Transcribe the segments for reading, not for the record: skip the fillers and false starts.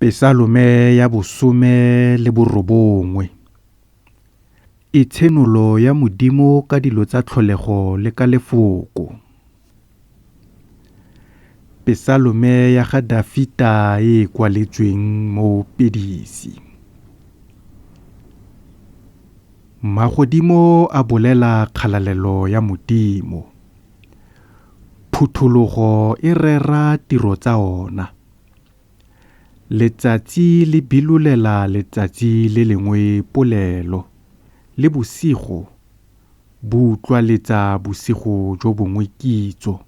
Pesalome ya bosome le borobongwe. E tshenolo ya Modimo ka dilo tsa tlholego le ka lefoko. Pesalome ya ga Dafita e e kwaletsweng moopedisi. Magodimo a bolela kgalalelo ya Modimo, phuthologo e rera tiro tsa ona. Letsatsi le bilolela letsatsi le lengwe polelo, le bosigo bo utlwaletsa bosigo jo bongwe kitso.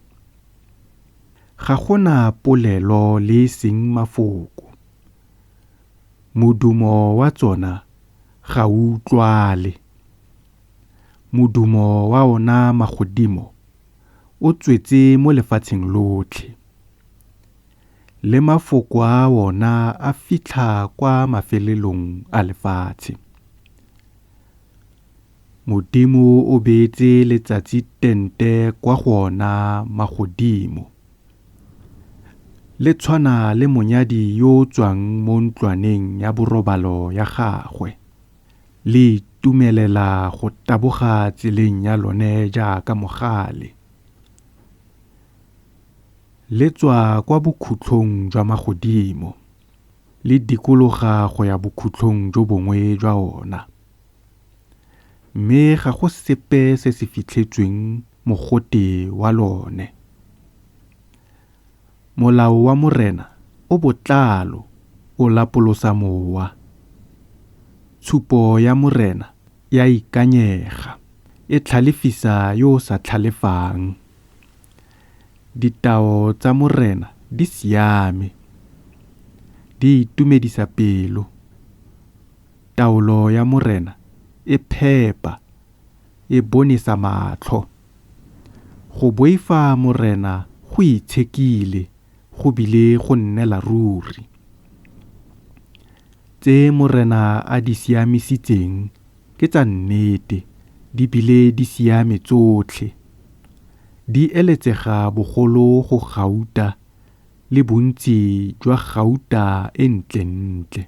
Ga go na polelo le e seng mafoko, modumo wa tsona ga o utlwale. Modumo wa ona magodimo o tswetse mo lefatsheng lotlhe, le mafoko a ona a fitlha kwa mafelelong a lefatshe. Modimo o beetse letsatsi tente kwa go ona magodimo. Le tshwana le monyadi yo o tswang mo ntlwaneng ya borobalo ya gagwe, le itumelela go taboga tseleng ya lone jaaka mogale. Le tswa kwa bokhutlong jwa magodimo, le dikologa go ya bokhutlong jo bongwe jwa ona, mme ga go sepe se se fitlhetsweng mogote wa lone. Molao wa Morena o botlalo o lapolosa mowa. Tshupo ya Morena e a ikanyega, e tlhalefisa yo o sa tlhalefang. Ditao tsa Morena di siame, di itumedisa pelo. Taolo ya Morena e phepa, e bonesa matlho. Go boifa Morena go itshekile go bile go nnela ruri. Tse Morena a di siamisitseng ke tsa nnete di bile di siame tsotlhe. Di eletsega bogolo go gauta le bontsi jwa gauta e ntlentle.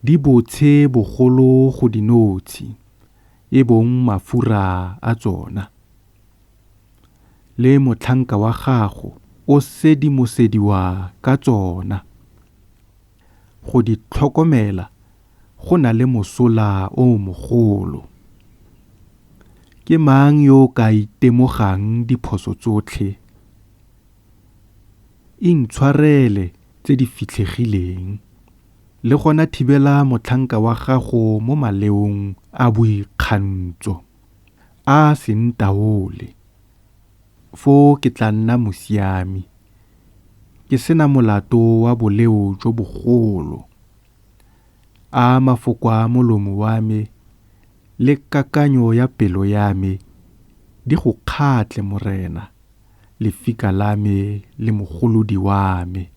Di botshe bogolo go dinotshi, e bong mafura a tsona. Le motlhanka wa gago o sedimosediwa ka tsona. Go di tlhokomela go na le mosola o mogolo. Ke mang yo o ka itemogang diphoso tsotlhe? Intshwarele tse di fitlhegileng, le gona thibela motlhanka wa gago mo maleong a boikgantso, a a se ntaole. Foo ke tla nna mosiami, ke se na molato wa boleo jo bogolo. A mafoko a molomo wa me le kakanyo ya pelo ya me di go kgatlhe, Morena, lefika la me le mogolodi wa me.